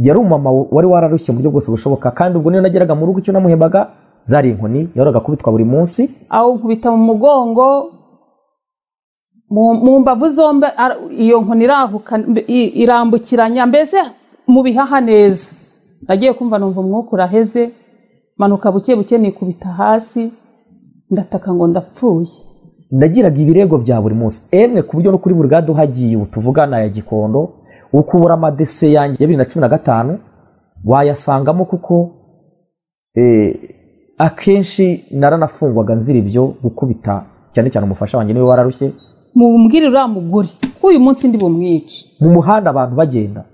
Yari umumama wari wararushye mu buryo bwose bushoboka, kandi ubwo niyo nageraga mu rugo icyo namuhembaga zari inkoni, yahoraga kubitwa buri munsi. Aho nkubita mu mugongo, mu mbavu zombi, iyo nkoni irahuka irambukiranya mbese mu bihaha neza. Nagiye kumva numva umwuka uraheze, manuka buke buke nikubita hasi, ndataka ngo ndapfuye. Nagiraga ibirego bya buri munsi emwe, ku buryo no kuri burigade uhagiye ubu tuvugana ya Gikondo, ukubura amadese yanjye ya 2015 wayasangamo, kuko akenshi naranafungwaga nzira ibyo gukubita, cyane cyane umufasha wanjye niwe wararushye. Mumbwire uriya mugore ko uyu munsi ndi bumwice. Mu muhanda abantu bagenda,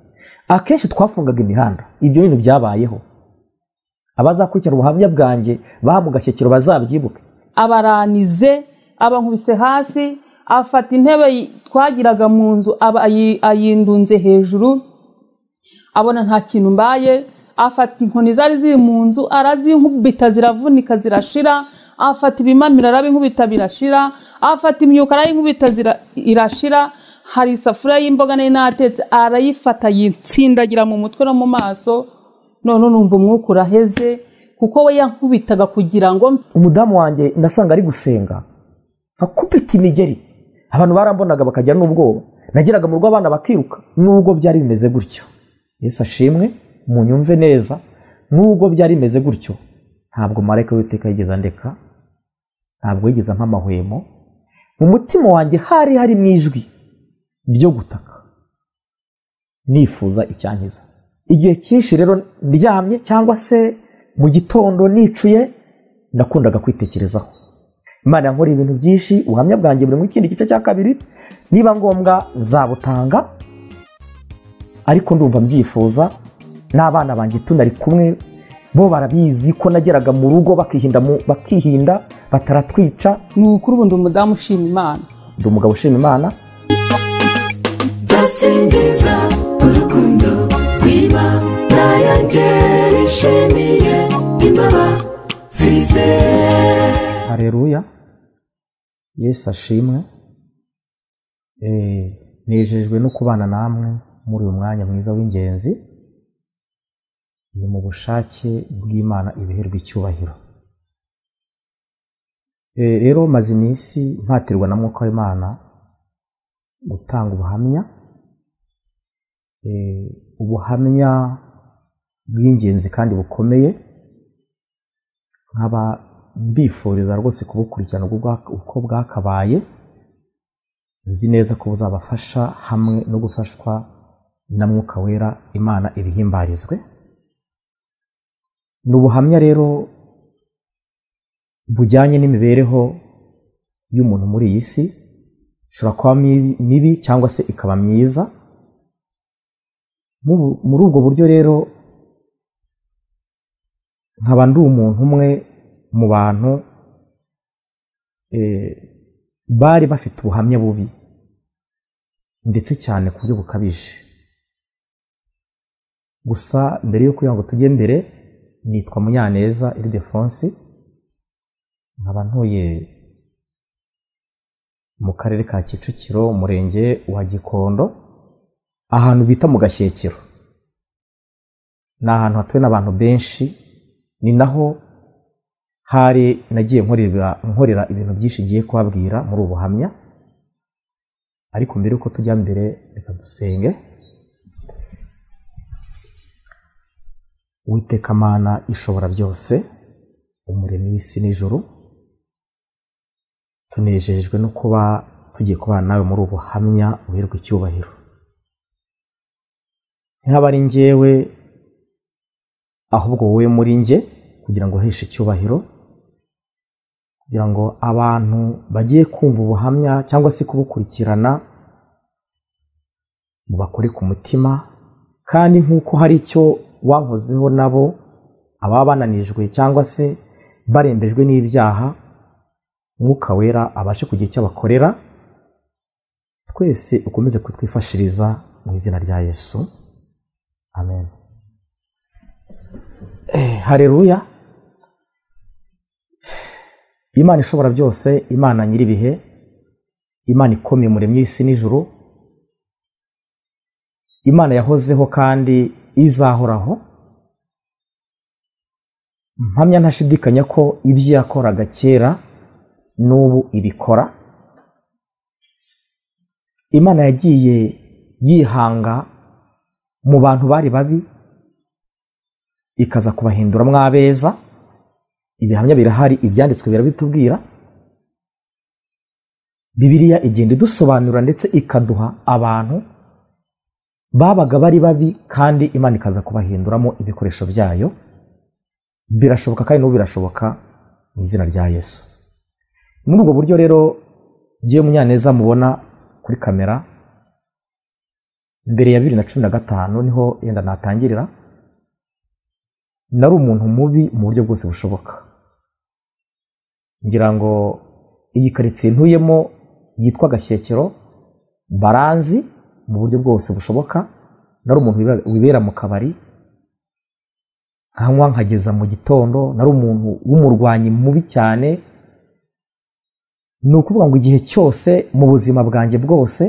akenshi twafungaga imihanda, ibyo bintu byabayeho. Abazakurikirana ubuhamya bwanjye baha mu Gashyekero bazabyibuke. Abaranize, abankubise hasi, afata intebe twagiraga mu nzu ayindunze hejuru, abona nta kintu mbaye, afata inkoni zari ziri mu nzu arazinkubita ziravunika zirashira, afata ibimamira arabinkubita birashira, afata imyuka arayinkubita irashira, hari isafuriya y'imboga nari natetse arayifata yitsindagira mu mutwe no mu maso, none numva umwuka uraheze kuko we yankubitaga kugira ngo. Umudamu wanjye nasanga ari gusenga akubita imigeri, abantu barambonaga bakajya n'ubwoba, nageraga mu rugo abana bakiruka. Nubwo byari bimeze gutyo, Yesu ashimwe, munyumve neza, nubwo byari bimeze gutyo ntabwo marayika w'Uwiteka yigeze andeka, ntabwo yigeze ampa amahwemo. Mu mutima wanjye hari hari mu ijwi ryo gutaka nifuza icyankiza. Igihe cyinshi rero ndyamye cyangwa se mu gitondo nicuye, nakundaga kwitekerezaho. Imana yankora ibintu byinshi, ubuhamya bwanjye buri mu kindi gice cya kabiri, niba ngombwa nzabutanga, ariko ndumva mbyifuza. N'abana banjye tunari kumwe bo barabizi ko nageraga mu rugo bakihinda bataratwica. Ni ukuri ubu ndi umudamu ushima Imana, ndi umugabo ushima Imana. Nzasingiza urukundo rw'Imana yanjye nishimiye imbabazi ze. Haleluya, Yesu ashimwe. Nejejwe no kubana namwe muri uyu mwanya mwiza w'ingenzi. Ni mu bushake bw'Imana ibiherwa icyubahiro. Rero maze iminsi mpatirwa na Mwuka w'Imana gutanga ubuhamya, ubuhamya bw'ingenzi kandi bukomeye, nkaba mbifuriza rwose kubukurikirana uko bwakabaye. Nzi neza ko buzabafasha hamwe no gufashwa na Mwuka Wera, Imana ibihimbarizwe. Ni ubuhamya rero bujyanye n'imibereho y'umuntu muri iyi si, ishobora kuba mibi cyangwa se ikaba myiza. Muri ubwo buryo rero nkaba ndi umuntu umwe mu bantu bari bafite ubuhamya bubi ndetse cyane ku buryo bukabije. Gusa mbere yo kugira ngo tujye mbere, nitwa Munyaneza Ildefonsi, nkaba ntuye mu karere ka Kicukiro, umurenge wa Gikondo, ahantu bita mu Gashyekero. Ni ahantu hatuwe n'abantu benshi, ni naho hari nagiye nkorera ibintu byinshi ngiye kubabwira muri ubu buhamya. Ariko mbere yuko tujya mbere, reka dusenge. Uwiteka Mana ishobora byose, umuremyi w'isi n'ijuru, tunejejwe no kuba tugiye kubana nawe muri ubu buhamya uherwa icyubahiro. Ntihaba ari njyewe, ahubwo wowe muri njye, kugira ngo uheshe icyubahiro, kugira ngo abantu bagiye kumva ubuhamya cyangwa se kubukurikirana mubakore ku mutima, kandi nk'uko hari icyo wankozeho nabo ababa bananijwe cyangwa se barembejwe n'ibyaha, Mwuka Wera abashe kugira icyo abakorera. Twese ukomeze kutwifashiriza mu izina rya Yesu, amen. Haleluya. Imana ishobora byose, Imana nyiribihe, Imana ikomeye, umuremyi w'isi n'ijuru, Imana yahozeho kandi izahoraho. Mpamya ntashidikanya ko ibyo yakoraga kera n'ubu ibikora. Imana yagiye yihanga mu bantu bari babi, ikaza kubahindura mwabeza. Ibihamya birahari, ibyanditswe birabitubwira. Bibiliya igenda idusobanura ndetse ikaduha abantu babaga bari babi kandi Imana ikaza kubahinduramo ibikoresho byayo. Birashoboka kandi n'ubu birashoboka mu izina rya Yesu. Muri ubwo buryo rero ngiye Munyaneza mubona kuri kamera, mbere ya 2015 niho yenda natangirira, nari umuntu mubi mu buryo bwose bushoboka. Ngira ngo iyi karitsiye ntuyemo yitwa Gashyekero baranzi mu buryo bwose bushoboka. Nari umuntu wibera mu kabari, nkanywa nkageza mu gitondo. Nari umuntu w'umurwanyi mubi cyane. Ni ukuvuga ngo igihe cyose mu buzima bwanjye bwose,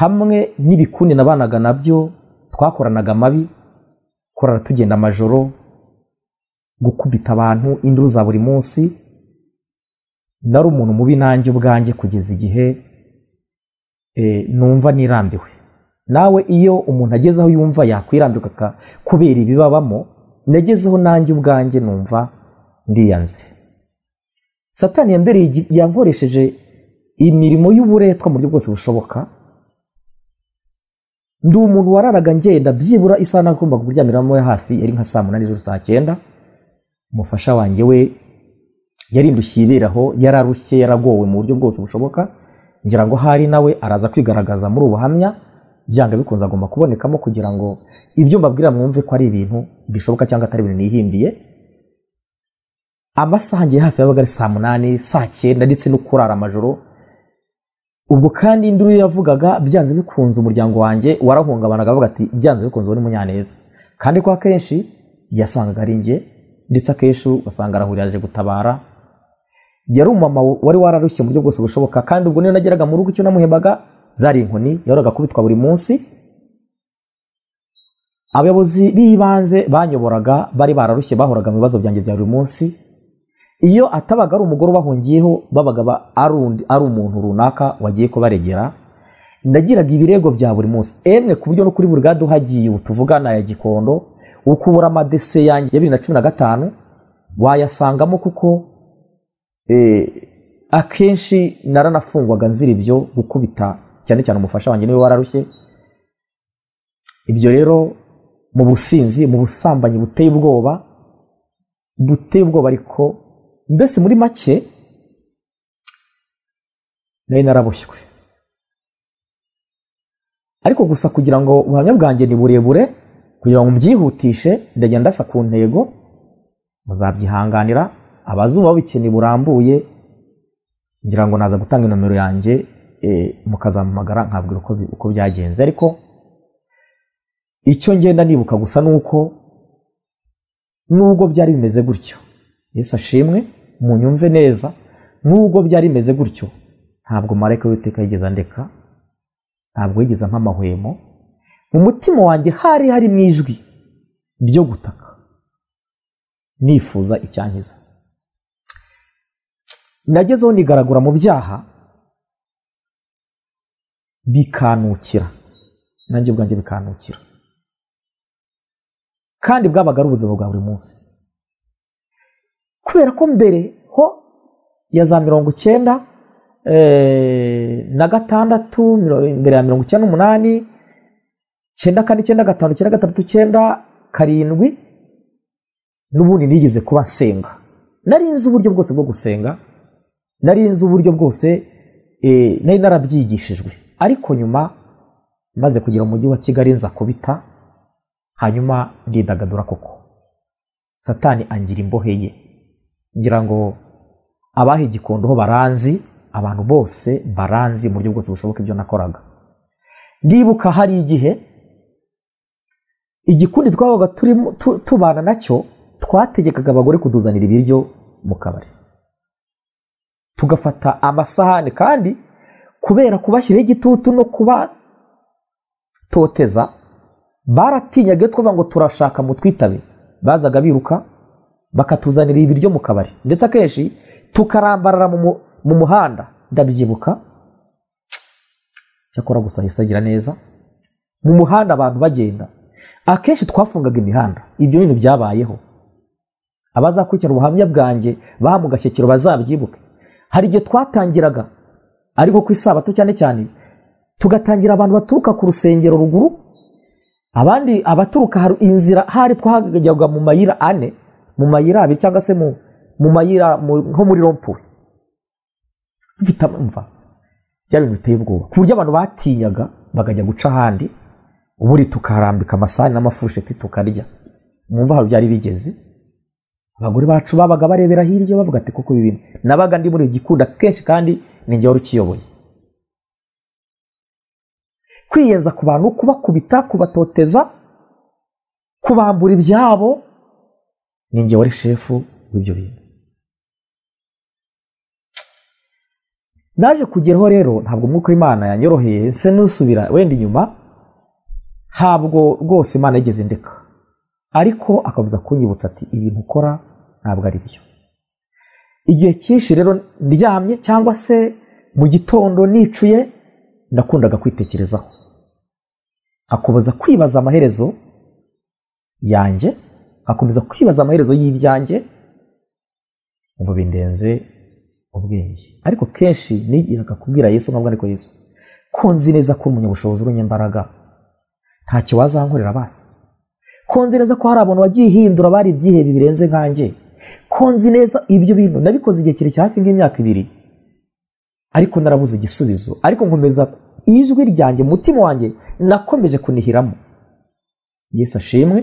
hamwe n'ibikundi nabanaga nabyo, twakoranaga amabi, kurara tugenda amajoro, gukubita abantu induru za buri munsi. Nari umuntu mubi nanjye ubwanjye kugeza igihe numva nirambiwe. Nawe iyo umuntu ageze aho yumva yakwirambika kubera ibibabamo, nagezeho nanjye ubwanjye numva ndiyanze. Satani yambereye yankoresheje imirimo y'uburetwa mu buryo bwose bushoboka. Ndi umuntu wararaga ngenda byibura isaha nagombaga kuryamiramo hafi yari nka saa 8 z'ijoro, saa 9. Umufasha wanjye we yarindushye iberaho, yararushye, yaragowe mu buryo bwose bushoboka. Ngira ngo hari nawe araza kwigaragaza muri ubuhamya, byanga bikunze agomba kubonekamo kugira ngo ibyo mbabwira mwumve ko ari ibintu bishoboka cyangwa atari ibintu nihimbiye. Amasaha ngiye hafi yabaga ari saa 8, saa 9 ndetse no kurara amajoro. Ubwo kandi induru yavugaga byanze bikunze umuryango wanjye warahungabanaga, bavuga ati byanze bikunze uri Munyaneza. Kandi ko akenshi yasangaga ari njye, ndetse akenshi ugasanga arahurira aje gutabara. Yari umumama wari wararushye mu buryo bwose bushoboka, kandi ubwo niyo nageraga mu rugo icyo namuhembaga zari inkoni, yahoraga kubitwa buri munsi. Abayobozi b'ibanze banyoboraga bari bararushye, bahoraga mu bibazo byanjye bya buri munsi. Iyo atabaga ari umugore ubahungiyeho, babaga ari umuntu runaka wagiye kubaregera. Nagiraga ibirego bya buri munsi, emwe ku buryo no kuri burigade uhagiye ubu tuvugana ya Gikondo, ukubura amadese yanjye ya 2015 wayasangamo, kuko akenshi naranafungwaga nzira ibyo gukubita cyane cyane umufasha wanjye niwe wararushye. Ibyo rero mu businzi, mu busambanyi buteye ubwoba, ariko mbese muri make nari naraboshywe. Ariko gusa kugira ngo ubuhamya bwanjye ni burebure, kugira ngo mbyihutishe ndagenda ndasa ku ntego, muzabyihanganira. Abazumva babikeneye burambuye, ngira ngo naza gutanga inomero yanjye, mukazampamagara nkabwira uko byagenze. Ariko icyo ngenda nibuka gusa nuko nubwo byari bimeze gutyo, Yesu ashimwe, munyumve neza, nubwo byari bimeze gutyo, ntabwo marayika w'Uwiteka yigeze andeka, ntabwo yigeze ampa amahwemo. Mu mutima wanjye hari harimo ijwi ryo gutaka nifuza icyankiza. Nagezeho nigaragura mu byaha bikanukira, nanjye ubwanjye bikanukira, kandi bwabaga ari ubuzima bwa buri munsi. Kubera ko mbere ho ya za 96, mbere ya 98, 94, 95, 96, 97, n'ubundi nigeze kuba nsenga. Nari nzi uburyo bwose bwo gusenga, nari nzi uburyo bwose, nari narabyigishijwe. Ariko nyuma maze kugera mu mujyi wa Kigali nza kubita, hanyuma ndidagadura koko. Satani angira imbohe ye. Ngira ngo abahe Gikondo ho baranzi, abantu bose baranzi mu buryo bwose bushoboka ibyo nakoraga. Ndibuka hari igihe igikundi twabaga turimo tubana nacyo, twategekaga abagore kuduzanira ibiryo mu kabari, tugafata amasahani, kandi kubera kubashyiraho igitutu no kubatoteza Baratinyaga iyo twavuga ngo turashaka mutwitabe, bazaga biruka bakatuzanira ibiryo mu kabari, ndetse akenshi tukarambarara mu muhanda. Ndabyibuka, cyakora gusa Yesu agira neza, mu muhanda abantu bagenda, akenshi twafungaga imihanda. Ibyo bintu byabayeho, abazakurikira ubuhamya bwanjye baha mu gashyikiro bazabyibuke. Hari igihe twatangiraga ariko ku isabato cyane cyane, tugatangira abantu baturuka ku rusengero ruguru, abandi abaturuka hari inzira, hari twahajyaga mu mayira ane, mu mayira abiri, cyangwa se mu mayira nko muri rompuwe. Dufite amva byari ibintu biteye ubwoba, ku buryo abantu batinyaga bakajya guca ahandi, ubundi tukarambika amasahani n'amafusheti tukarya. Mwumva aho byari bigeze. Abagore bacu babaga barebera hirya bavuga ati koko ibi bintu. Nabaga ndi muri gikunda kenshi kandi ni njye wari ukiyoboye. Kwiyenza ku bantu, kubakubita, kubatoteza, kubambura ibyabo, ni njye wari shefu w'ibyo bintu. Naje kugeraho rero, ntabwo umwuka w'Imana yanyoroheye, se nusubira wenda inyuma, ntabwo rwose Imana yigeze indeka, ariko akabuza kunyibutsa ati ibintu ukora ntabwo ari byo. Igihe cyinshi rero ndyamye cyangwa se mu gitondo nicuye, nakundaga kwitekerezaho, akomeza kwibaza amaherezo yanjye, akomeza kwibaza amaherezo y'ibyanjye, umva bindenze ubwenge. Ariko kenshi nigiraga kubwira Yesu, nkavuga ariko Yesu, ko nzi neza ko umunyabushobozi urunyembaraga, ntacyo wazankorera basi. Ko nzi neza ko hari abantu wagiye hindura bari ibyihebe birenze nkanjye. Ko nzi neza ibyo bintu nabikoze igihe kirekire, hafi nk'imyaka 2, ariko narabuze igisubizo. Ariko nkomeza ijwi ryanjye, umutima wanjye nakomeje kunihiramo. Yesu ashimwe,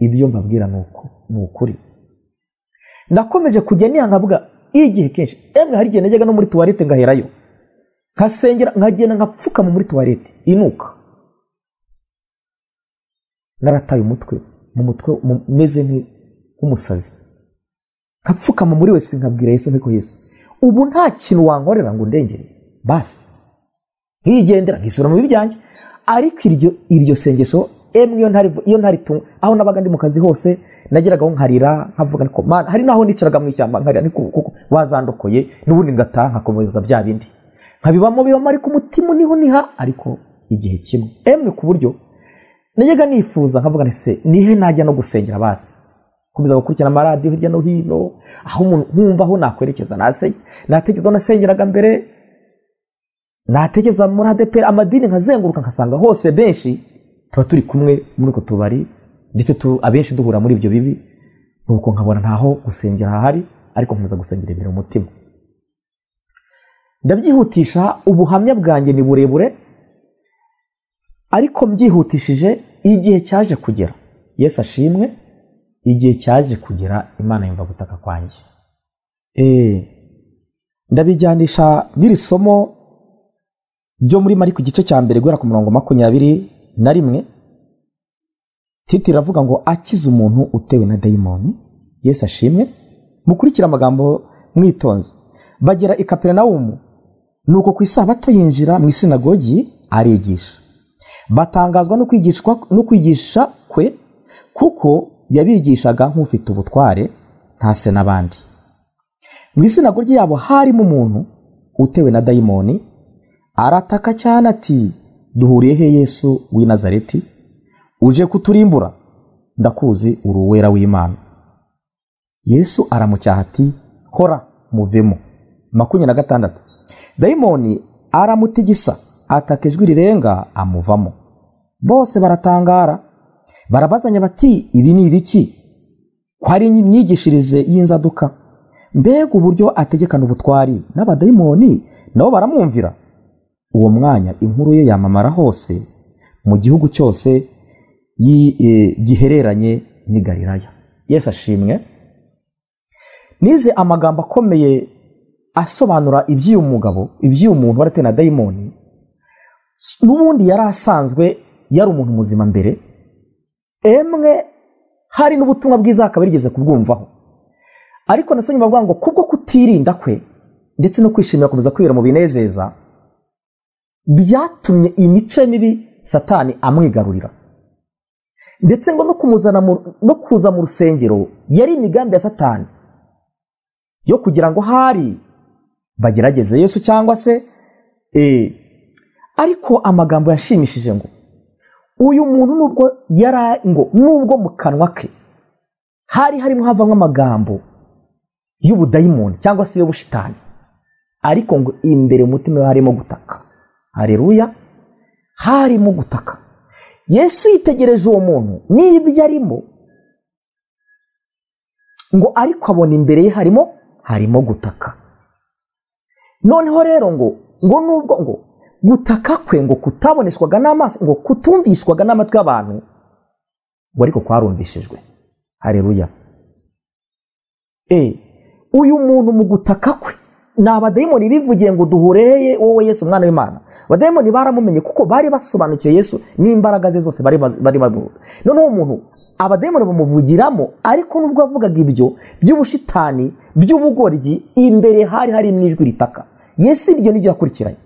ibyo mbabwira ni ukuri. Nakomeje kujya nkavuga igihe kenshi, emwe hari igihe najyaga no muri tuwarete ngaherayo, nkasengera, nkagenda nkapfukama muri tuwarete inuka. Narataye umutwe, mu mutwe meze nk'umusazi, nkapfukama muri wese, nkabwira Yesu niko Yesu, ubu nta kintu wankorera ngo ndengere, basi nkigendera nkisubira mu byanjye. Ariko iryo sengesho emwe iyo ntari aho nabaga ndi mu kazi hose, nageragaho nkarira, nkavuga niko Mana. Hari naho nicaraga mu ishyamba nkarira niko kuko wazandokoye, n'ubundi ngataha nkakomeza bya bindi nkabibamo bibamo, ariko umutima niho niha. Ariko igihe kimwe emwe ku buryo najyaga nifuza nkavuga nti se nihe najya no gusengera basi, komeza gukurikirana amaradiyo hirya no hino, aho umuntu nkumva aho nakwerekeza, natekereza nasengeraga mbere, natekereza muri ADEPR, amadini nkazenguruka nkasanga hose benshi tuba turi kumwe muri uko tubari, ndetse abenshi duhura muri ibyo bibi. Nuko nkabona ntaho gusengera hahari, ariko nkomeza gusengera imbere mu mutima. Ndabyihutisha, ubuhamya bwanjye ni burebure, ariko mbyihutishije igihe cyaje kugera. Yesu ashimwe, igihe cyaje kugera Imana yumva gutaka kwanjye. Ndabijyanisha n'iri somo ryo muri Mariko igice cya mbere guhera ku murongo 21. Titiri iravuga ngo akiza umuntu utewe na dayimoni. Yesu ashimwe, mukurikira amagambo mwitonze. Bagera i Kaperinawumu, nuko ku isabato yinjira mu isinagogi arigisha. Batangazwa no kwigisha kwe, kuko yabigishaga nk'ufite ubutware, ntase n'abandi. Mu isinagogi yabo harimo umuntu utewe na dayimoni, arataka cyane ati duhuriye he Yesu w'i Nazareti, uje kuturimbura? Ndakuzi uri uwera w'Imana. Yesu aramucyaha ati hora muvemo. 26. Dayimoni aramutigisa, ataka ijwi rirenga, amuvamo. Bose baratangara, barabazanya bati ibi ni ibiki? Ko ari imyigishirize y'inzaduka? Mbega uburyo ategekana ubutwari, n'abadayimoni nabo baramwumvira. Uwo mwanya inkuru ye yamamara hose mu gihugu cyose gihereranye n'i Galilaya. Yesu ashimwe. Nize amagambo akomeye asobanura iby'uyu mugabo, iby'uyu muntu wari na dayimoni. N'ubundi yari asanzwe yari umuntu muzima mbere, emwe hari n'ubutumwa bwiza akaba yarigeze kubwumvaho, ariko nasomye bavuga ngo kubwo kutirinda kwe ndetse no kwishimira komeza kwibera mu binezeza, byatumye imice mibi Satani amwigarurira. Ndetse ngo no kumuzana no kuza mu rusengero yari imigambi ya Satani yo kugira ngo hari bagerageze Yesu cyangwa se ariko amagambo yashimishije ngo uyu muntu nubwo yara ngo nubwo mu kanwa ke hari harimo havamo amagambo y'ubudayimoni cyangwa se y'ubushitani, ariko ngo imbere mu mutima we harimo gutaka. Haleluya, harimo gutaka. Yesu yitegereje uwo muntu n'ibyo arimo, ngo ariko abona imbere ye harimo gutaka. Noneho rero ngo nubwo ngo gutaka kwe ngo kutaboneshwaga n'amaso, ngo kutumvishwaga n'amatwi y'abantu, ngo ariko kwarumvishijwe. Haleluya. Uyu muntu mu gutaka kwe ni abadayimoni bivugiye ngo duhureye wowe Yesu mwana w'Imana. Abadayimoni baramumenye kuko bari basobanukiwe Yesu n'imbaraga ze zose bari babuze. Noneho umuntu abadayimoni bamuvugiramo, ariko nubwo avugaga ibyo by'ubushitani by'ubugoryi, imbere hari hari ijwi ritaka. Yesu iryo niryo yakurikiranye.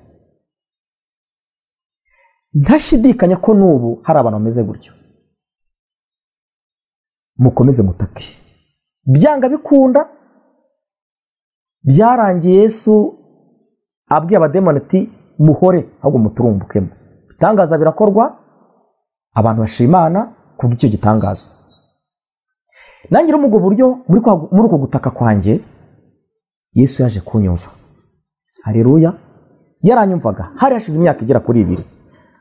Ntashidikanya ko n'ubu hari abantu bameze gutyo. Mukomeze mutake, byanga bikunda. Byarangiye Yesu abwiye abadayimoni ati muhore ahubwo muturumbukemo. Ibitangaza birakorwa, abantu bashimana kubw'icyo gitangaza. Nanjye rero mu buryo muri uko gutaka kwanjye Yesu yaje kunyumva. Haleluya, yaranyumvaga. Hari hashize imyaka igera kuri 2.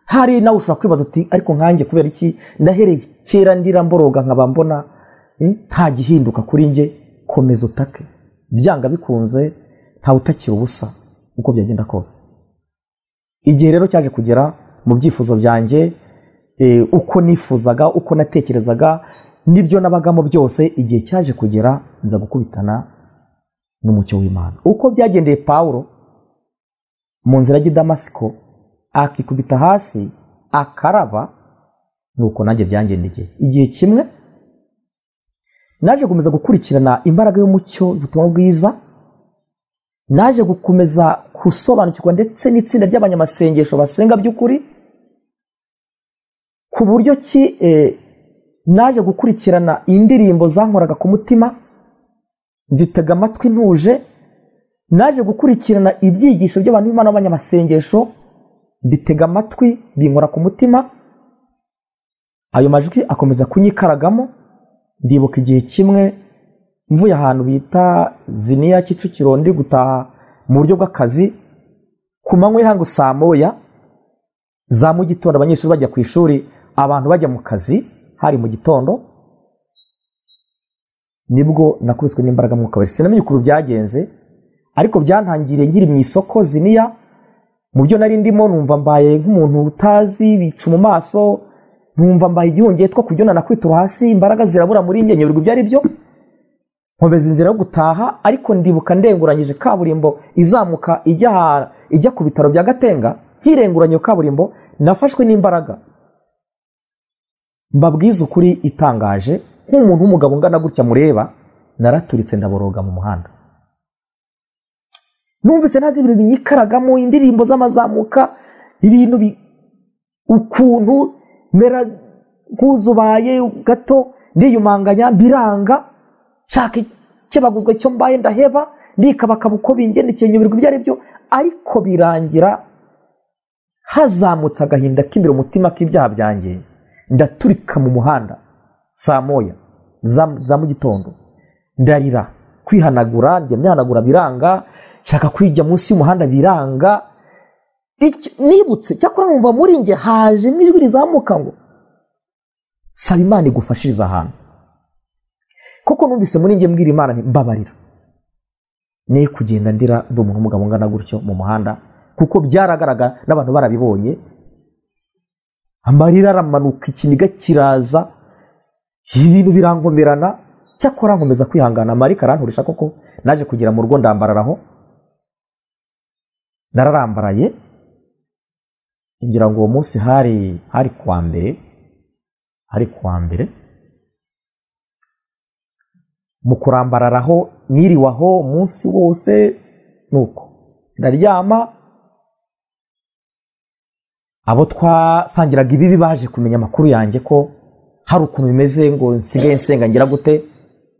Hari nawe ushobora kwibaza uti ariko nkanjye kubera iki ndahereye kera ndira mboroga nkaba mbona nta gihinduka kuri nge? Komeza utake, byanga bikunze ntawe utakira ubusa uko byagenda kose. Igihe rero cyaje kugera mu byifuzo byanjye, uko nifuzaga, uko natekerezaga, nibyo nabagamo byose, igihe cyaje kugera nza gukubitana n'umucyo w'Imana. Uko byagendeye Paulo mu nzira y'i Damasiko akikubita hasi akaraba, nuko nanjye byangendeye. Igihe kimwe naje gukomeza gukurikirana imbaraga y'umucyo y'ubutumwa bwiza, naje gukomeza gusobanukirwa ndetse n'itsinda ry'abanyamasengesho basenga by'ukuri, ku buryo ki naje gukurikirana indirimbo zankoraga ku mutima nzitega amatwi ntuje. Naje gukurikirana ibyigisho by'abantu b'Imana b'abanyamasengesho, bitega amatwi binkora ku mutima. Ayo majwi akomeza kunyikaragamo. Ndibuka igihe kimwe mvuye ahantu bita Ziniya Kicukiro ndi gutaha mu buryo bw'akazi ku manywa y'ihangu saa moya za mu gitondo, abanyeshuri bajya ku ishuri, abantu bajya mu kazi, hari mu gitondo. Nibwo nakubiswe n'imbaraga mu kabari. Sinamenye ukuntu byagenze, ariko byantangiriye nkiri mu isoko Ziniya. Mu byo nari ndimo numva mbaye nk'umuntu utazi, bicu mu maso, numva mbaye igihungetwa kubyo nanakwitura hasi, imbaraga zirabura muri nge, nyoberwa ibyo ari byo. Nkomeza inzira yo gutaha, ariko ndibuka ndenguranyije kaburimbo izamuka ijya ku bitaro bya Gatenga, nkirenguranye kaburimbo nafashwe n'imbaraga. Mbabwiza ukuri itangaje, nk'umuntu w'umugabo ungana gutya mureba, naraturitse ndaboroga mu muhanda. Numvise ntazi ibintu binyikaragamo, indirimbo z'amazamuka, ibintu ukuntu mera nkuzubaye gato, ndiyumanganya biranga, nshaka ikebaguzwa icyo mbaye ndaheba, ndikabakaba uko bingendekeye, nyoberwa ibyo ari byo. Ariko birangira hazamutse agahinda k'imbere umutima k'ibyaha byanjye, ndaturika mu muhanda saa moya za mu gitondo, ndarira, kwihanagura, njya mwihanagura biranga, nshaka kwijya munsi y'umuhanda biranga. Nibutse cyakora numva muri nge haje ijwi rizamuka ngo saba Imana igufashiriza ahantu. Koko numvise muri nge mbwira Imana nti mbabarira, ne kugenda ndira ndi umuntu w'umugabo ungana gutyo mu muhanda, kuko byaragaragara n'abantu barabibonye. Amarira aramanuka, ikiniga kiraza, ibintu birangomerana. Cyakora nkomeza kwihangana, amarika aranturisha koko. Naje kugera mu rugo ndambararaho, nararambaraye. Ngira ngo uwo munsi hari kuwa mbere, hari kuwa mbere. Mu kurambararaho niriwaho umunsi wose, nuko ndaryama. Abo twasangiraga ibibi baje kumenya amakuru yanjye ko hari ukuntu bimeze, ngo nsigaye nsenga ngira gute,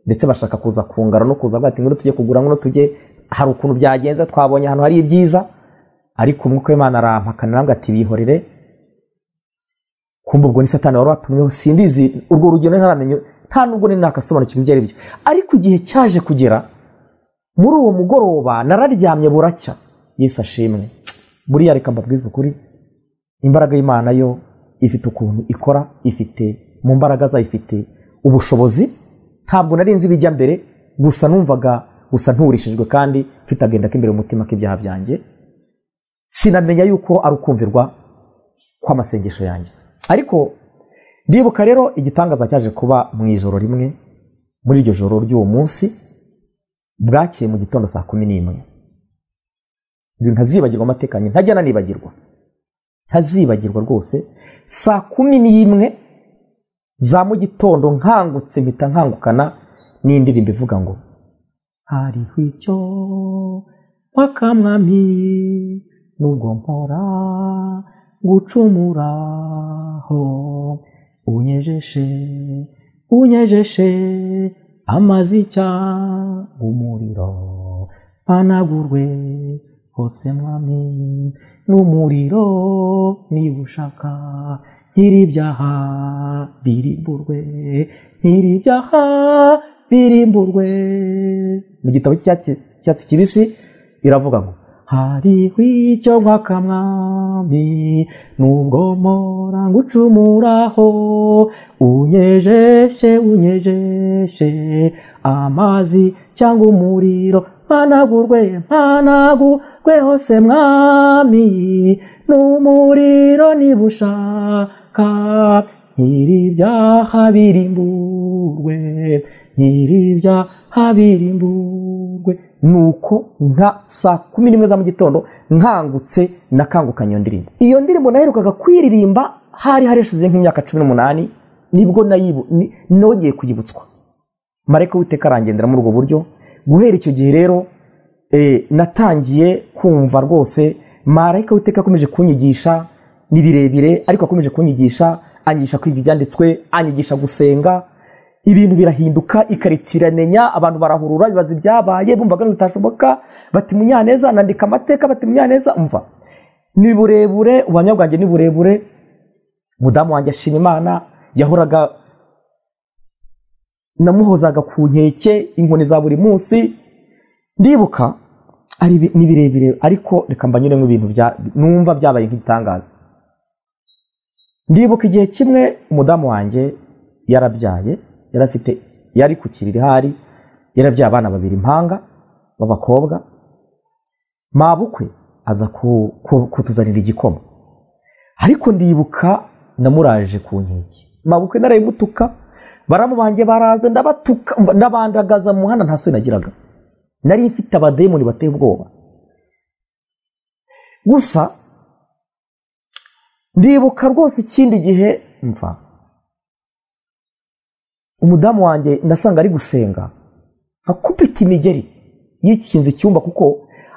ndetse bashaka kuza kungara no kuza bati ngwino tujye kugura, ngwino tujye, hari ukuntu byagenze, twabonye ahantu hari ibyiza. Ariko umwuka w'Imana arampakana arambwira ati bihorere. Kumva ubwo ni Satani wari watumweho, simbizi urwo rugendo ntaramenya, nta nubwo ni nakasobanukirwa ibyo ari byo. Ariko igihe cyaje kugera muri uwo mugoroba nararyamye buracya. Yesu ashimwe. Buriya reka mbabwize ukuri, imbaraga y'Imana yo ifite ukuntu ikora, ifite mu mbaraga zayo, ifite ubushobozi. Ntabwo nari nzi ibijya mbere, gusa numvaga gusa nturishijwe kandi mfite agenda k'imbere mu mutima k'ibyaha byanjye. Sinamenya yuko ari ukumvirwa kw'amasengesho yanjye. Ariko ndibuka rero igitangaza cyaje kuba mu ijoro rimwe, muri iryo joro ry'uwo munsi bwakiye mu gitondo saa 11. Ibintu ntazibagirwa amateka yanjye, ntajya nanibagirwa, ntazibagirwa rwose. Saa 11 za mu gitondo nkangutse, mpita nkangukana n'indirimbo ivuga ngo hariho icyo wakamwami nubwo mpora gucumuraho, unyejeshe unyejeshe amazi cyangwa umuriro, mpanagurwe hose mwami n'umuriro niba ushaka, nkiri ibyaha birimburwe, nkiri ibyaha birimburwe. Mu gitabo cy'icyatsi kibisi iravuga ngo hariho icyo nkakamwami nubwo mpora ngucumuraho, unyejeshe unyejeshe amazi cyangwa umuriro, mpanagurwe mpanagurwe hose mwami n'umuriro niba ushaka, nkiri ibyaha birimburwe, nkiri ibyaha birimburwe. Nuko nka saa 11 za mu gitondo nkangutse, nakangukanye iyo ndirimbo. Iyo ndirimbo naherukaga kwiririmba hari hareshize nk'imyaka 18, nibwo nongeye kuyibutswa. Marayika w'Uwiteka arangendera muri ubwo buryo. Guhera icyo gihe rero natangiye kumva rwose marayika w'Uwiteka akomeje kunyigisha, ni birebire ariko akomeje kunyigisha, anyigisha kwiga ibyanditswe, anyigisha gusenga. Ibintu birahinduka, ikaritsiye iramenya, abantu barahurura bibaza ibyabaye, bumvaga bitashoboka, bati Munyaneza, nandika amateka, bati Munyaneza. Umva ni burebure, ubuhamya bwanjye ni burebure. Mudamu wanjye ashima Imana, yahoraga namuhozaga ku nkeke inkoni za buri munsi. Ndibuka ari ni birebire, ariko reka mbanyuremo ibintu bya numva byabaye nk'igitangaza. Ndibuka igihe kimwe umudamu wanjye yarabyaye, yarafite, yari ku kiriri hari, yarabyaye abana babiri impanga b'abakobwa. Mabukwe aza kutuzanira igikoma, ariko ndibuka namuraje ku nkeke. Mabukwe narayimutuka, baramu banjye baraza ndabatuka, ndabandagaza mu muhanda, nta soni nagiraga. Nari mfite abademoni bateye ubwoba. Gusa ndibuka rwose ikindi gihe mva umudamu wanjye ndasanga ari gusenga, akubita imigeri yikinze icyumba, kuko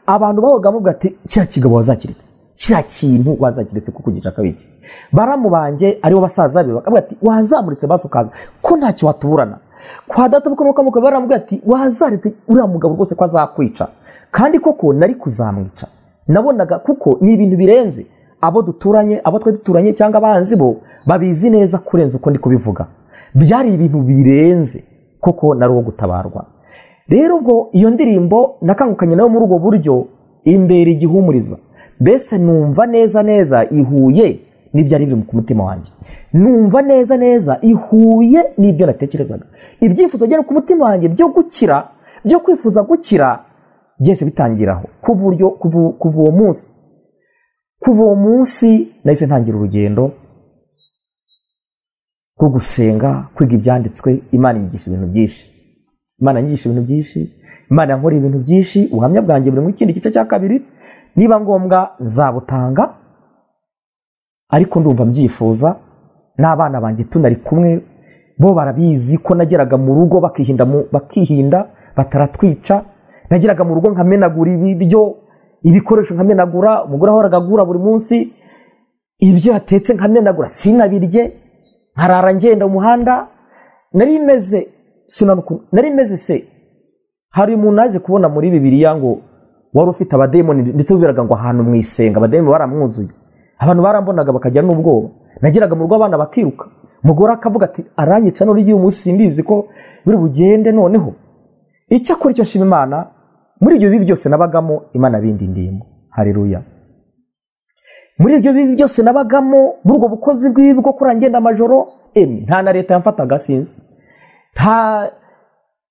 abantu babaga bavuga ati kiriya kigabo wazakiritse, kiriya kintu wazakiritse kuko gica kabiki. Baramu banjye aribo basaza be bakavuga ati wazamuritse basukaza ko ntacyo watuburana. Kwa data buko nuko baramubwira ati wazaritse uriya mugabo rwose ko azakwica. Kandi koko nari kuzamwica, nabonaga kuko ni ibintu birenze. Abo duturanye, abo twe duturanye cyangwa abanzi bo babizi neza kurenza uko ndi kubivuga. Byari ibintu birenze koko nari uwo gutabarwa. Rero ubwo iyo ndirimbo nakangukanye nayo muri ubwo buryo imbere igihumuriza, mbese numva neza neza ihuye n'ibyari biri ku mutima wanjye, numva neza neza ihuye n'ibyo natekerezaga. Ibyifuzo byari ku mutima wanjye byo gukira, byo kwifuza gukira, byese bitangiraho. Kuva uwo munsi nahise ntangira urugendo rwo gusenga, kwiga ibyanditswe. Imana inyigisha ibintu byinshi, Imana inyigisha ibintu byinshi, Imana yankoreye ibintu byinshi. Ubuhamya bwanjye buri mu kindi gice cya kabiri, niba ngombwa nzabutanga, ariko ndumva mbyifuza. N'abana banjye tunari kumwe bo barabizi ko nageraga mu rugo bakihinda bataratwica. Nageraga mu rugo nkamenagura ibiryo, ibikoresho nkamenagura, umugore ahoraga agura buri munsi ibyo yatetse nkamenagura, sinabirye. Nkarara ngenda umuhanda, nari meze sinanuku, nari meze se. Hari umuntu aje kubona muri Bibiliya ngo wari ufite abademoni, ndetse bibiraga ngo ahantu mu isenga abademoni baramwuzuye. Abantu barambonaga bakajya n'ubwoba. Nageraga mu rugo abana bakiruka. Mugore akavuga ati aranyica none igiye umunsi mbizi ko biri bugende noneho. Icyakora icyo nshima Imana muri ibyo bibi byose nabagamo, Imana bindindiyemo. Haleluya. Muri ibyo bibi byose nabagamo, muri ubwo bukozi bw'ibi bwo kurangenda amajoro, nta na leta yamfataga sinzi. Nta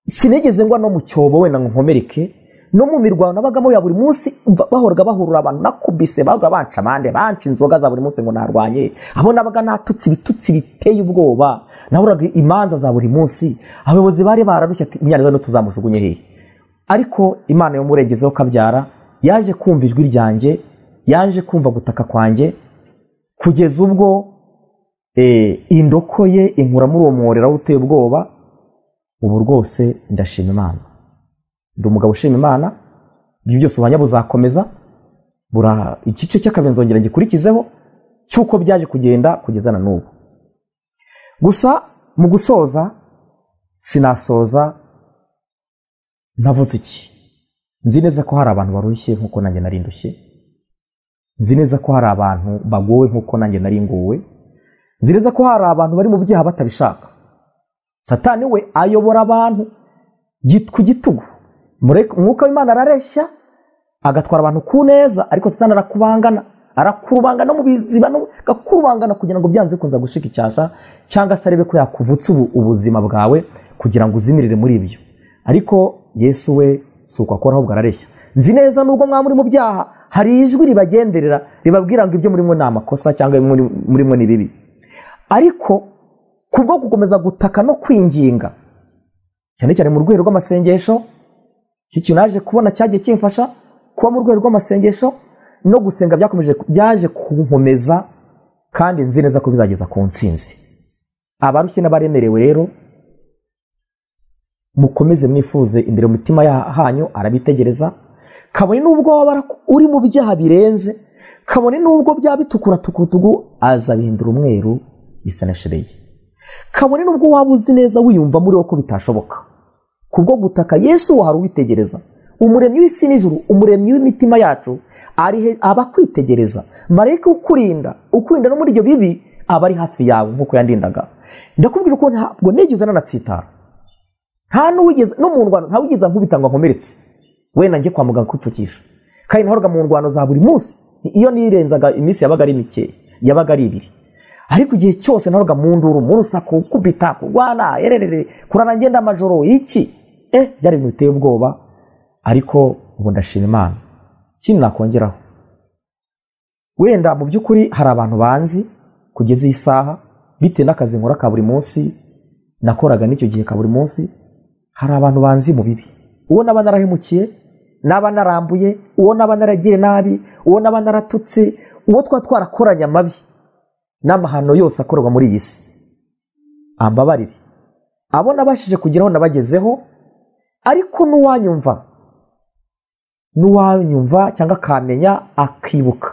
sinigeze ngwa no mu cyobo wenda ngo nkomereke. No mu mirwano nabagamo ya buri munsi, bahoraga bahurura abantu nakubise, bahoraga banca amande, banca inzoga za buri munsi ngo narwanye. Abo nabaga natutse ibitutsi biteye ubwoba, nahoraga imanza za buri munsi. Abayobozi bari bararushye ati Munyaneza no tuzamujugunye hehe. Ariko Imana yo muregezeho kabyara yaje kumva ijwi ryanjye, yaje kumva gutaka kwanjye, kugeza ubwo indoko ye inkura muri uwo mworera uteye ubwoba. Ubu rwose ndashima Imana. Ndi umugabo ushima Imana. Ibyo byose ubuhamya buzakomeza, bura igice cy'akabiri nzongera gikurikizeho cy'uko byaje kugenda kugeza na n'ubu. Gusa mu gusoza sinasoza ntavuze iki. Nzi neza ko hari abantu barushye nkuko nanjye nari ndushye. Nzi neza ko hari abantu bagowe nkuko nanjye nari ngowe. Nzi neza ko hari abantu bari mu byaha batabishaka. Satani we ayobora abantu ku gitugu. Umwuka w'Imana arareshya agatwara abantu ku neza, ariko Satani arakubangana, arakurubangana no mu biziba, no gakurubangana kugira ngo byanze kunza gushika icyasha, cyangwa se arebe ko yakuvutsa ubuzima bwawe kugira ngo uzimirire muri ibyo. Ariko Yesu we si uko akora, ahubwo arareshya. Nzi neza nubwo mwa muri mu byaha hari ijwi ribagenderera ribabwira ngo ibyo murimo ni amakosa cyangwa murimo ni bibi. Ariko kubwo gukomeza gutaka no kwinginga, cyane cyane mu rwego rw'amasengesho, icyo naje kubona cyagiye kimfasha kuba mu rwego rw'amasengesho no gusenga byakomeje byaje kunkomeza, kandi nzi neza ko bizageza ku ntsinzi. Abarushye n'abaremerewe rero mukomeze mwifuze imbere mu mitima hanyu, arabitegereza. Kabone nubwo waba uri mu byaha birenze, kabone nubwo byaba bitukura tukutugu, azabihindura umweru bisa na sheregi. Kabone nubwo waba uzi neza wiyumva muri wo ko bitashoboka, kubwo gutaka Yesu hari uwitegereza. Umuremyi w'isi n'ijuru, umuremyi w'imitima yacu, ari aba kwitegereza. Marayika ukurinda, ukurinda no muri ibyo bibi, aba ari hafi yawe nkuko yandindaga. Ndakubwira ko ntabwo nigeze nanatsitara. Nta n'uwigeze no mu ndwano, nta wigeze ankubita ngo nkomeretse. Wenda njye kwa muganga kwipfukisha. Kandi nahoraga mu ndwano za buri munsi. Iyo nirenzaga iminsi yabaga ari mike, yabaga ari ibiri. Ariko igihe cyose nahoraga mu nduru, mu rusaku, kubita, kurwana, ererere, kurara ngenda amajoro, iki? Byari ibintu biteye ubwoba. Ariko ubu ndashima Imana. Ikindi nakongeraho, wenda mu by'ukuri hari abantu banzi kugeza iyi saha, bitewe n'akazi nkora ka buri munsi, nakoraga n'icyo gihe ka buri munsi, hari abantu banzi mu bibi. Uwo naba narahemukiye, naba narambuye, uwo naba naragire nabi, uwo naba naratutse, uwo twa twarakoranye amabi n'amahano yose akorwa muri iyi si, ambabarire. Abo nabashije kugeraho nabagezeho, ariko n'uwanyumva cyangwa akamenya akibuka,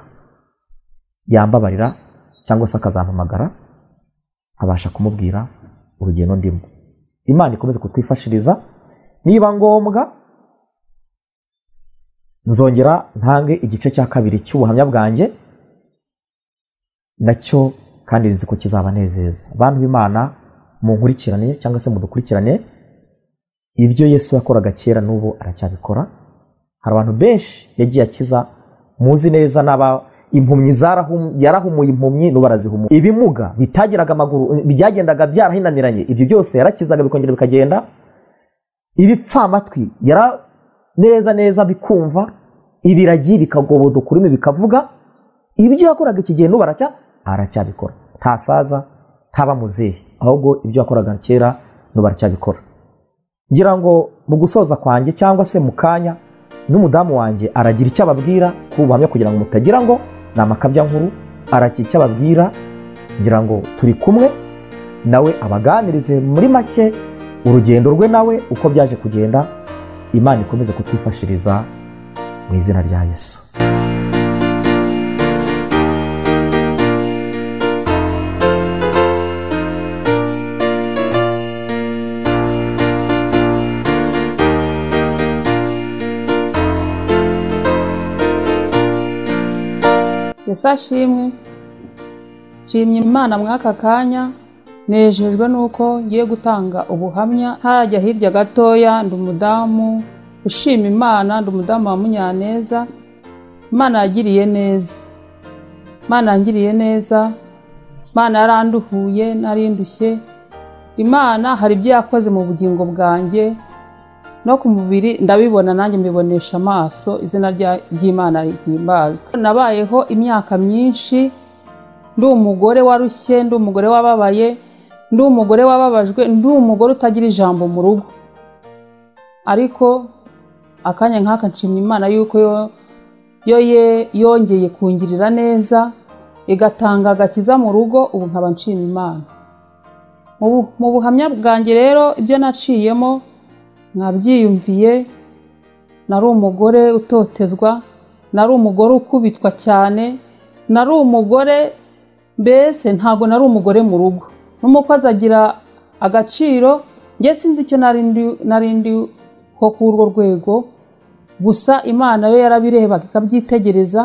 yambabarira cyangwa se akazampamagara, abasha kumubwira urugendo ndimo. Imana ikomeze kutwifashiriza. Niba ngombwa nzongera ntange igice cya kabiri cy'ubuhamya bwanjye, nacyo kandi nzi ko kizabanezeza. Abantu b'Imana munkurikirane cyangwa se mudukurikirane, ibyo Yesu yakoraga kera n'ubu aracyabikora. Hari abantu benshi yagiye akiza, muzi neza n'aba impumyi yarahumuye impumyi n'ubu arazihumuye. Ibimuga bitagiraga amaguru, byagendaga byarahinamiranye, ibyo byose yarakizaga bikongera bikagenda. Ibipfamatwi yara neza neza bikumva, ibiragi bikagobodoka ururimi bikavuga. Ibyo yakoraga iki gihe n'ubu aracyabikora. Ntasaza, ntaba muzehe, ahubwo ibyo yakoraga kera n'ubu aracyabikora. Ngira ngo mu gusoza kwanjye cyangwa se mu kanya, n'umudamu wanjye aragira icyo ababwira ku buhamya, kugira ngo mutagira ngo ni amakabya nkuru. Aragira icyo ababwira, ngira ngo turi kumwe nawe abaganirize muri make urugendo rwe nawe uko byaje kugenda. Imana ikomeze kutwifashiriza mu izina rya Yesu. Yesu ashimwe. Nshimye Imana mw'aka kanya, nejejwe nuko ngiye gutanga ubuhamya. Ntarajya hirya gatoya, ndi umudamu ushima Imana, ndi umudamu wa Munyaneza. Imana yagiriye neza, Imana yangiriye neza, Imana yaranduhuye narindushye. Imana hari ibyo yakoze mu bugingo bwanjye no ku mubiri ndabibona, nanjye mbibonesha amaso. Izina ry'Imana rihimbazwe. Nabayeho imyaka myinshi ndi umugore warushye, ndi umugore wababaye, ndi umugore wababajwe, ndi umugore utagira ijambo mu rugo. Ariko akanya nk'aka nshimye Imana yuko yo yongeye kungirira neza, igatanga agakiza mu rugo. Ubu nkaba nshima Imana. Mu buhamya bwanjye rero ibyo naciyemo mwabyiyumviye. Nari umugore utotezwa, nari umugore ukubitwa cyane, nari umugore mbese ntago nari umugore mu rugo. N'umukozi agira agaciro, njye sinzi icyo nari ndi ho kuri urwo rwego. Gusa Imana yo yarabirebaga ikabyitegereza,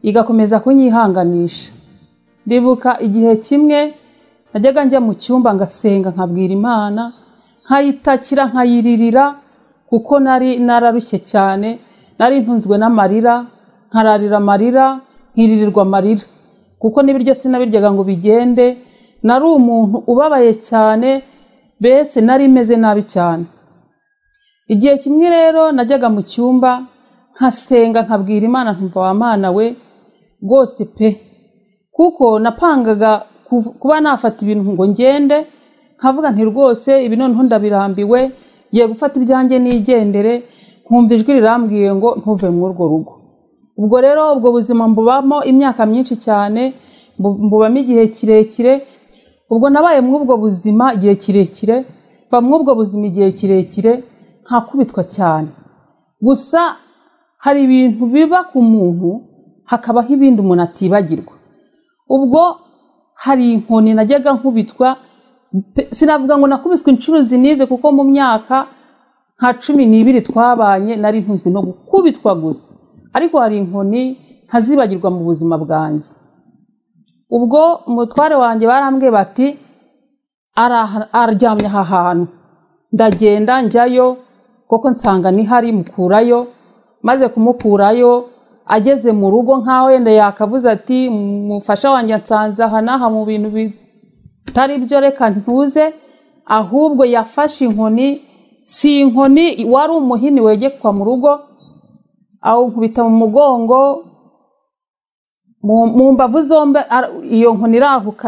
igakomeza kunyihanganisha. Ndibuka igihe kimwe najyaga njya mu cyumba ngasenga, nkabwira Imana, nkayitakira, nkayiririra, kuko nari nararushye cyane, nari ntunzwe n'amarira, nkararira amarira, nkiririrwa amarira, kuko n'ibiryo sinabiryaga ngo bigende. Nari umuntu ubabaye cyane, mbese nari meze nabi cyane. Igihe kimwe rero najyaga mu cyumba nkasenga, nkabwira Imana, nkumva wa Mana we rwose pe, kuko napangaga kuba nafata ibintu ngo ngende, nkavuga nti rwose ibi noneho ndabirambiwe, ngiye gufata ibyanjye nigendere. Nkumva ijwi rirambwiye ngo ntuve muri urwo rugo. Ubwo rero ubwo buzima mbubamo imyaka myinshi cyane, mbubamo igihe kirekire. Ubwo nabaye muri ubwo buzima igihe kirekire, mba muri ubwo buzima igihe kirekire, nkakubitwa cyane. Gusa hari ibintu biba ku muntu, hakabaho ibindi umuntu atibagirwa. Ubwo hari inkoni najyaga nkubitwa, sinavuga ngo nakubiswe inshuro zinize, kuko mu myaka nka 12 twabanye nari ntunzwe no gukubitwa gusa. Ariko hari inkoni ntazibagirwa mu buzima bwanjye. Ubwo umutware wanjye barambwiye bati aryamye aha hantu, ndagenda njyayo koko nsanga ni hari, mukurayo. Maze kumukurayo ageze mu rugo nkaho yenda yakavuze ati mufasha wanjye nsanze aha n'aha mu bintu bitari byo, reka ntuze. Ahubwo yafashe inkoni, si inkoni, wari umuhini wegekwa mu rugo, awunkubita mu mugongo, mu mbavu zombi. Iyo nkoni irahuka,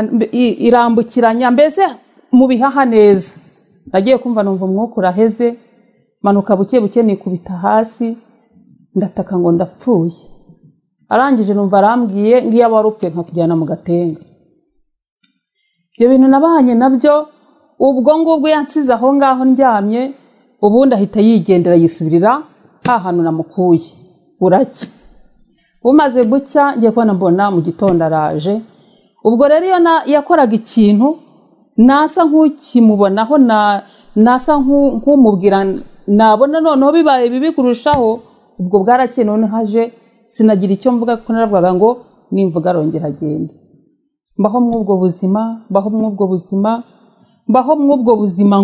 irambukiranya mbese mu bihaha neza. Nagiye kumva numva umwuka uraheze, manuka buke buke nikubita hasi, ndataka ngo ndapfuye. Arangije numva arambwiye ngiyo aba warupfuye nkakujyana mu gatenga. Ibyo bintu nabanye nabyo. Ubwo ngubwo yansize aho ngaho ndyamye, ubundi ahita yigendera yisubirira ha hantu namukuye. Buracya bumaze gucya, ngiye kubona mbona mu gitondo araje. Ubwo rero iyo yakoraga ikintu nasa nk'ukimubonaho, nasa nk'umubwira, nabona noneho bibaye bibi kurushaho. Ubwo bwarakeye none haje, sinagira icyo mvuga kuko naravugaga ngo nimvuga arongera agende. Mbaho mw'ubwo buzima, mbaho mw'ubwo buzima, mbaho mw'ubwo buzima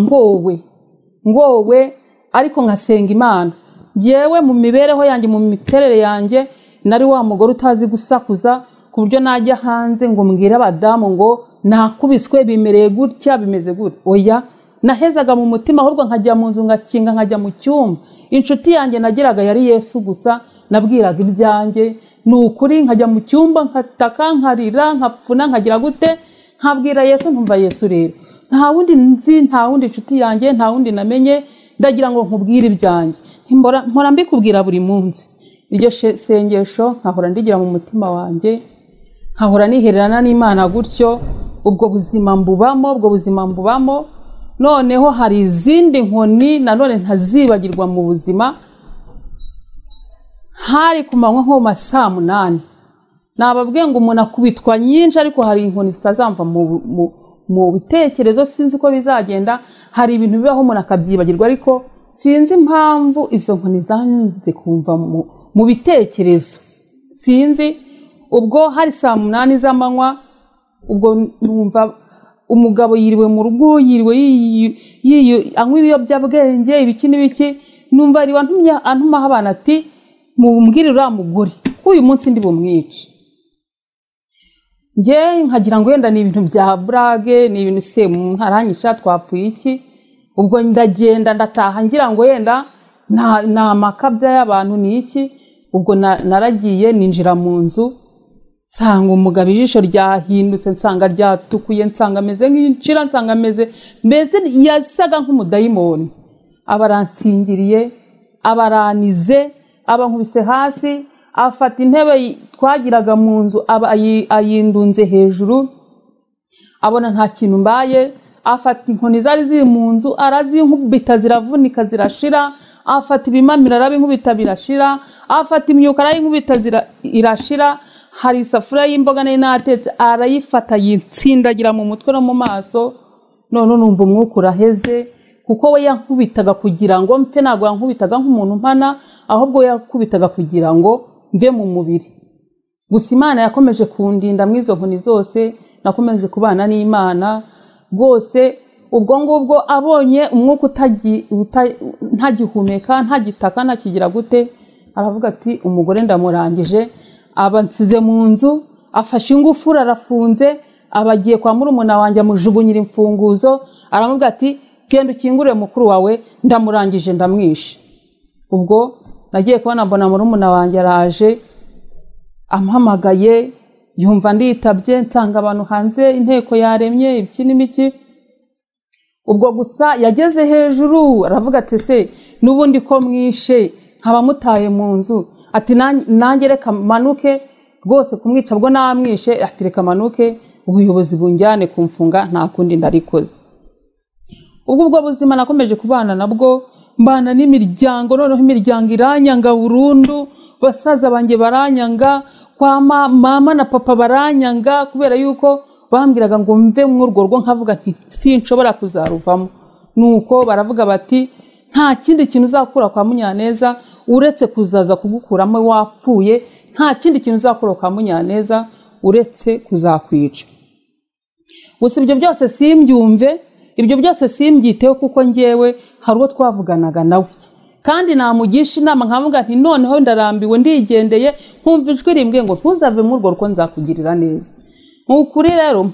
ngowe, ariko nkasenga Imana. Njyewe mu mibereho yanjye, mu miterere yanjye, nari wa mugore utazi gusakuza, ku buryo najya hanze ngo mbwire abadamu ngo nakubiswe, bimereye gutya, bimeze gutya. Oya, nahezaga mu mutima, ahubwo nkajya mu nzu ngakinga, nkajya mu cyumba. Inshuti yanjye nagiraga yari Yesu gusa, nabwiraga ibyanjye. Ni ukuri nkajya mu cyumba nkataka, nkarira, nkapfuna, nkagira gute, nkabwira Yesu, nkumva Yesu rero nta wundi nzi, nta wundi inshuti yanjye, nta wundi namenye, ndagira ngo nkubwire ibyanjye. Mpora mbikubwira buri munsi. Iryo sengesho nkahora ndigira mu mutima wanjye, nkahora nihererana n'Imana gutyo. Ubwo buzima mbubamo, ubwo buzima mbubamo. Noneho hari izindi nkoni nanone ntazibagirwa mu buzima. Hari ku manywa nko mu saa 8, nababwiye ngo umuntu akubitwa nyinshi, ariko hari inkoni zitazamva mu bitekerezo, sinzi uko bizagenda. Hari ibintu bibaho umuntu akabyibagirwa, ariko sinzi impamvu izo nkoni zanze kumva mu bitekerezo, sinzi. Ubwo hari saa 8 z'amanywa, ubwo numva umugabo yiriwe mu rugo, yiriwe anywa ibiyobyabwenge ibiki n'ibiki. Numva ari wantumye antumaho abana ati mumbwire uriya mugore ko uyu munsi ndi bumwice. Njye nkagira ngo wenda ni ibintu bya burage, ni ibintu se ntaranyisha twapfuye iki. Ubwo ndagenda ndataha ngira ngo yenda ni amakabya y'abantu ni iki. Ubwo naragiye ninjira mu nzu, nsanga umugabo ijisho ryahindutse, nsanga ryatukuye, nsanga ameze nk'incira, nsanga ameze mbese yasaga nk'umudayimoni. Abaransingiriye, abaranize, abankubise hasi, afata intebe twagiraga mu nzu ayindunze hejuru, abona nta kintu mbaye, afata inkoni zari ziri mu nzu arazinkubita ziravunika zirashira, afata ibimamira arabinkubita birashira, afata imyuka arayinkubita irashira. Hari isafuriya y'imboga nari natetse arayifata yitsindagira mu mutwe no mu maso. None numva umwuka uraheze, kuko we yankubitaga kugira ngo mpfe, ntabwo yankubitaga nk'umuntu mpana, ahubwo yakubitaga kugira ngo mve mu mubiri. Gusa Imana yakomeje kundinda mu izo nkoni zose, nakomeje kubana n'Imana rwose. Ubwo ngubwo abonye umwuka ntagihumeka, ntagitaka, ntakigira gute, aravuga ati umugore ndamurangije. Aba nsize mu nzu, afashe ingufuri arafunze, abagiye kwa murumuna wanjye amujugunyira imfunguzo, aramubwira ati genda ukingurire mukuru wawe ndamurangije ndamwishe. Ubwo nagiye kubona mbona murumuna wanjye araje ampamagaye, yumva nditabye, nsanga abantu hanze inteko yaremye ibiki n'ibiki. Ubwo gusa yageze hejuru aravuga ati se n'ubundi ko mwishe nkaba mutaye mu nzu, ati nanjye reka manuke rwose kumwica bwo namwishe, ati reka manuke ubuyobozi bunjyane kumfunga nta kundi ndarikoze. Ubwo ubwo buzima nakomeje kubana nabwo, mbana n'imiryango, noneho imiryango iranyanga burundu, basaza banjye baranyanga, kwa mama na papa baranyanga, kubera yuko bambwiraga ngo mve muri urwo rugo, nkavuga nti sinshobora kuzaruvamo. Nuko baravuga bati nta kindi kintu uzakura kwa Munyaneza uretse kuzaza kugukuramo wapfuye, nta kindi kintu uzakura kwa Munyaneza uretse kuzakwica. Gusa ibyo byose simbyumve, ibyo byose simbyiteho, kuko njyewe hari uwo twavuganaga nawe kandi namugisha inama nkavuga nti noneho ndarambiwe ndigendeye, nkumva ijwi rimbwiye ngo ntuzave muri urwo rugo nzakugirira neza. Ukuri rero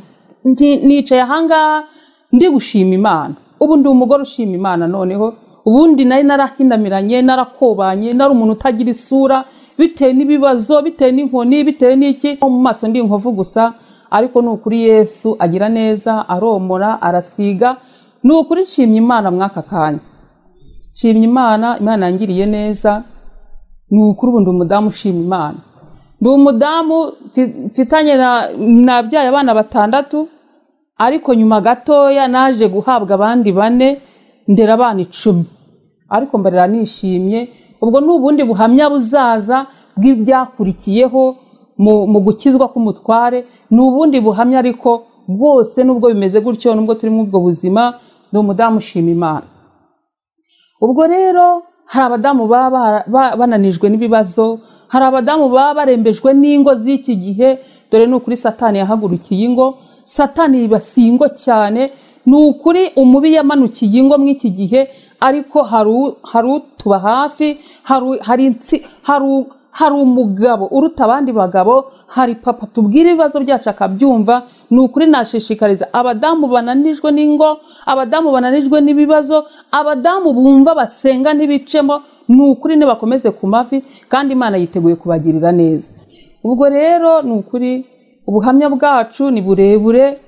nicaye ahangaha ndi gushima Imana. Ubu ndi umugore ushima Imana. Noneho ubundi nari narahinamiranye, narakobanye, nari umuntu utagira isura, bitewe n'ibibazo, bitewe n'inkoni, bitewe n'iki, mu maso ndi inkovu gusa. Ariko ni ukuri Yesu agira neza, aromora, arasiga. Ni ukuri nshimye Imana mwaka kanya, nshimye Imana, Imana yangiriye neza. Ni ukuri ubu ndi umudamu ushima Imana. Ndi umudamu mfitanye nabyaye abana 6, ariko nyuma gatoya naje guhabwa abandi 4, ndera abana 10, ariko mbarera nishimye. Ubwo ni ubundi buhamya buzaza bw'ibyakurikiyeho mu gukizwa k'umutware, ni ubundi buhamya, ariko bwose nubwo bimeze gutyo, nubwo turi mu ubwo buzima, ndi umudamu ushima Imana. Ubwo rero hari abadamu baba bananijwe n'ibibazo, hari abadamu baba barembejwe n'ingo z'iki gihe. Dore ni ukuri Satani yahagurukiye ingo, Satani yibasiye ingo cyane. Ni ukuri umubi yamanukiye ingo mw'iki gihe, ariko hari utuba hafi, hari umugabo uruta abandi bagabo, hari papa tubwira ibibazo byacu akabyumva. Ni ukuri nashishikariza abadamu bananijwe n'ingo, abadamu bananijwe n'ibibazo, abadamu bumva basenga ntibicemo, ni ukuri nibakomeze ku mavi, kandi Imana yiteguye kubagirira neza. Ubwo rero ni ukuri ubuhamya bwacu ni burebure,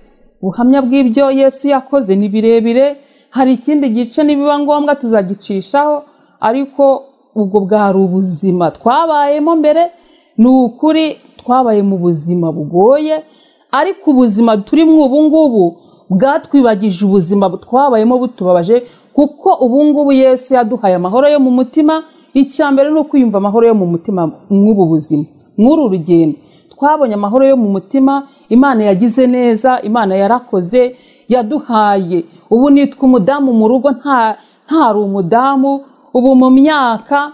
ubuhamya bw'ibyo Yesu yakoze ni birebire. Hari ikindi gice nibiba ngombwa tuzagicishaho, ariko ubwo bwari ubuzima twabayemo mbere. Ni ukuri twabaye mu buzima bugoye, ariko ubuzima turimo ubu ngubu bwatwibagije ubuzima twabayemo butubabaje, kuko ubu ngubu Yesu yaduhaye amahoro yo mu mutima. Icya mbere ni ukwiyumva amahoro yo mu mutima mw'ubu buzima, mw'uru rugendo. Twabonye amahoro yo mu mutima, Imana yagize neza, Imana yarakoze, yaduhaye. Ubu nitwa umudamu mu rugo, ntari umudamu. Ubu mu myaka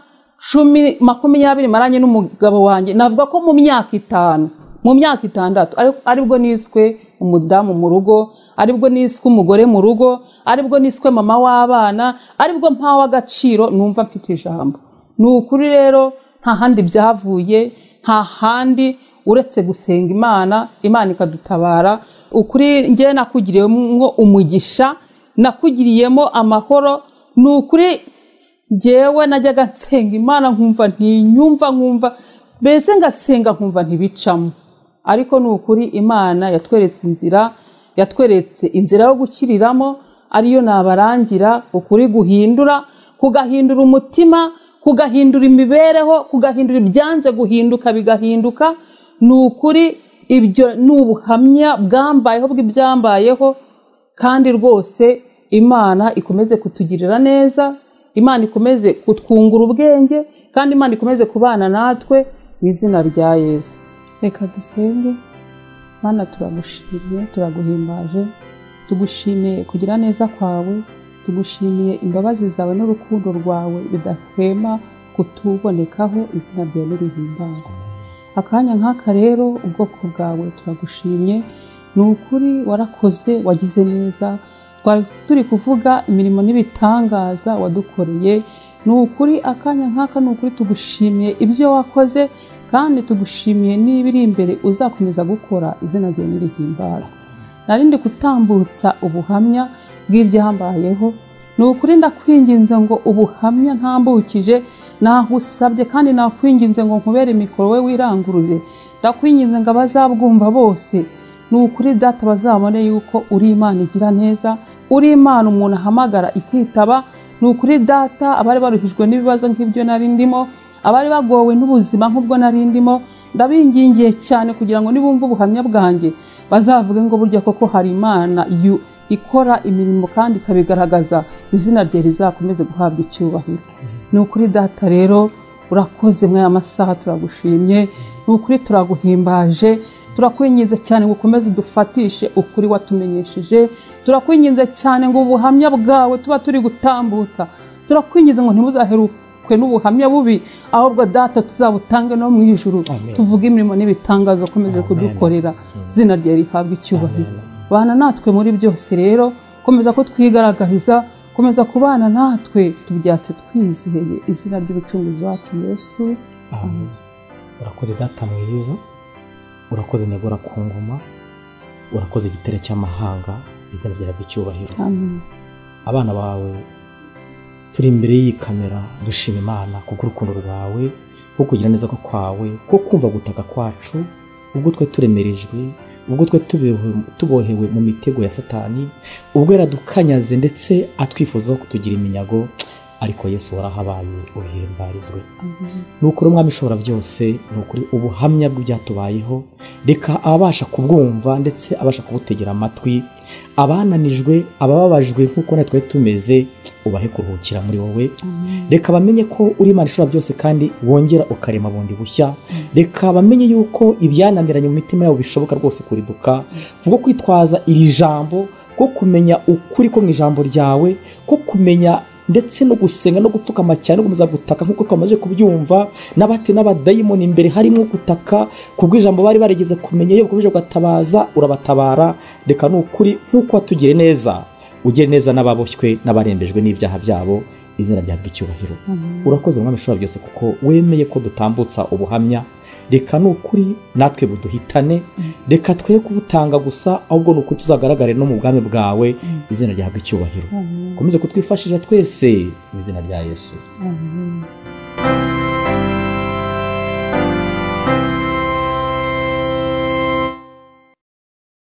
10 20 maranye n'umugabo wanjye, navuga ko mu myaka 5 Mu myaka 6 aribwo niswe umudamu mu rugo, aribwo niswe umugore mu rugo, aribwo niswe mama w'abana, aribwo mpawe agaciro numva mfite ijambo. Ni ukuri rero nta handi byavuye, nta handi uretse gusenga Imana, Imana ikadutabara. Ukuri njye nakugiriyemo umugisha, nakugiriyemo amahoro. Ni ukuri njyewe najyaga nsenga Imana nkumva ntinyumva, nkumva mbese ngasenga nkumva ntibicamo. Ariko ni ukuri Imana yatweretse inzira, yatweretse inzira yo gukiriramo, ariyo nabarangira. Ukuri guhindura, kugahindura umutima, kugahindura imibereho, kugahindura ibyanze guhinduka bigahinduka. Ni ukuri ibyo ni ubuhamya bwambayeho bw'ibyambayeho, kandi rwose Imana ikomeze kutugirira neza, Imana ikomeze kutwungura ubwenge, kandi Imana ikomeze kubana natwe mu izina rya Yesu. Reka dusenge. Mana, turagushimiye, turaguhimbaje, tugushimiye kugira neza kwawe, tugushimiye imbabazi zawe n'urukundo rwawe bidahwema kutubonekaho, izina ryawe rihimbazwe. Akanya nk'aka rero ubwoko bwawe turagushimye, ni ukuri warakoze, wagize neza. Twari turi kuvuga imirimo n'ibitangaza wadukoreye, ni ukuri akanya nk'aka, ni ukuri tugushimiye ibyo wakoze, kandi tugushimiye n'ibiri imbere uzakomeza gukora, izina ryawe rihimbazwe. Narindi gutambutsa ubuhamya bw'ibyambayeho, ni ukuri ndakwinginze ngo ubuhamya ntambukije nahusabye, kandi nakwinginze ngo nkubere mikoro we wirangurure. Ndakwinginze ngo abazabwumva bose, ni ukuri Data, bazabone yuko uri Imana igira neza, uri Imana umuntu ahamagara ikitaba. Ni ukuri Data, abari baruhijwe n'ibibazo nk'ibyo nari ndimo, abari bagowe n'ubuzima nk'ubwo nari ndimo, ndabingingiye cyane kugira ngo nibumva ubuhamya bwanjye bazavuge ngo burya koko hari Imana ikora imirimo kandi ikabigaragaza, izina rye rizakomeze guhabwa icyubahiro. Ni ukuri Data rero urakoze mwe amasaha, turagushimye, ni ukuri turaguhimbaje, turakwinginze cyane ngo ukomeze udufatishe ukuri watumenyesheje, turakwinginze cyane ngo ubuhamya bwawe tuba turi gutambutsa, turakwinginze ngo ntibuzaherukwe n'ubuhamya bubi, ahubwo Data tuzabutange no mu ijuru, tuvuge imirimo n'ibitangazo ukomeze kudukorera, izina rye rihabwe icyubahiro. Bana natwe muri byose rero, komeza ko twigaragariza, komeza kubana natwe, tubyatse twizeye izina ry'ubucunguzi wacu Yesu. Amen. Urakoze Data mwiza, urakoze nyagora ku ngoma, urakoze igitare cy'amahanga, izina ryawe icyubahiro. Amen. Abana bawe turi imbere y'iyi kamera dushima Imana kubw'urukundo rwawe, ko kugira neza ko kwawe, ko kumva gutaka kwacu, ubwo twe turemerejwe, ubwo twe tubohewe mu mitego ya Satani, ubwo yaradukanyaze ndetse atwifuzaho kutugira iminyago, ariko Yesu warahabaye, uhimbarizwe. Ni ukuri Umwami ishobora byose, ni ukuri ubuhamya bw'ibyatubayeho, reka ababasha kubwumva ndetse abasha kubutegera amatwi, abananijwe, abababajwe nk'uko natwe tumeze, ubahe kuruhukira muri wowe. Reka bamenye ko uri Imana ishobora byose kandi wongera ukarema bundi bushya. Reka bamenye yuko ibyananiranye mu mitima yabo bishoboka rwose kuriduka, kubwo kwitwaza iri jambo, ko kumenya ukuri ko mu ijambo ryawe, ko kumenya ndetse no gusenga no gupfukama cyane no gukomeza gutaka nk'uko twamaze kubyumva, n'abate n'abadayimoni imbere harimo gutaka kubw'ijambo bari barigeze kumenya, iyo bakomeje gutabaza urabatabara. Reka ni ukuri nk'uko watugire neza, ugire neza n'ababoshywe n'abarembejwe n'ibyaha byabo, izina ryawe icyubahiro. Urakoze Mwami ishobora byose kuko wemeye ko dutambutsa ubuhamya. Reka ni ukuri natwe buduhitane, reka twe kubutanga gusa, ahubwo ni ukuri tuzagaragare no mu bwami bwawe, izina ryawe icyubahiro. Komeza kutwifashisha twese mu izina rya Yesu. Amen.